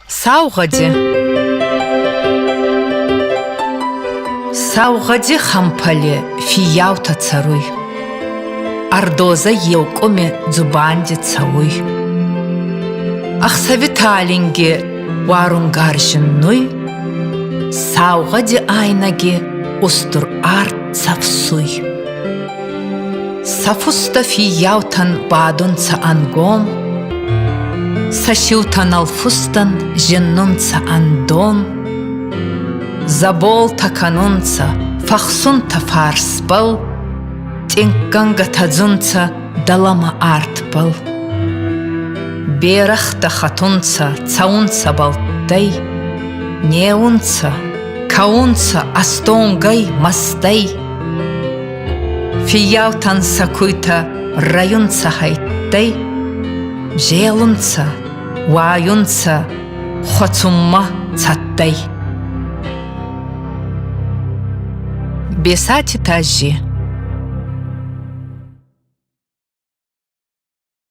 Сау гъӕди. Сау гъӕди хӕмпӕли фиййаутӕ цӕруй. Ӕрдозӕй еу къуми дзубанди цӕуй. Ӕхсӕви талинги уарунгарз зиннуй, Сау гъӕди айнӕги устур арт цӕфсуй. Сӕ фустӕ фиййаутӕн бадунцӕ ӕнгом, Сӕ сиутӕ нӕлфустӕн зиннунцӕ ӕндон, Дзӕболтӕ кӕнунцӕ, фӕхсунтӕ фарсбӕл, Тъинкгӕнгӕ тӕдзунцӕ дӕлӕмӕ артбӕл. Берӕгътӕ хӕтунцӕ, цӕунцӕ бӕлттӕй, Неунцӕ, кӕунцӕ ӕстонгӕй, мӕстӕй. Фиййаутӕн сӕ куйтӕ рӕйунцӕ хӕйттӕй, зелунцӕ, уайунцӕ хуӕцунмӕ цӕттӕй. Бесати Таззи.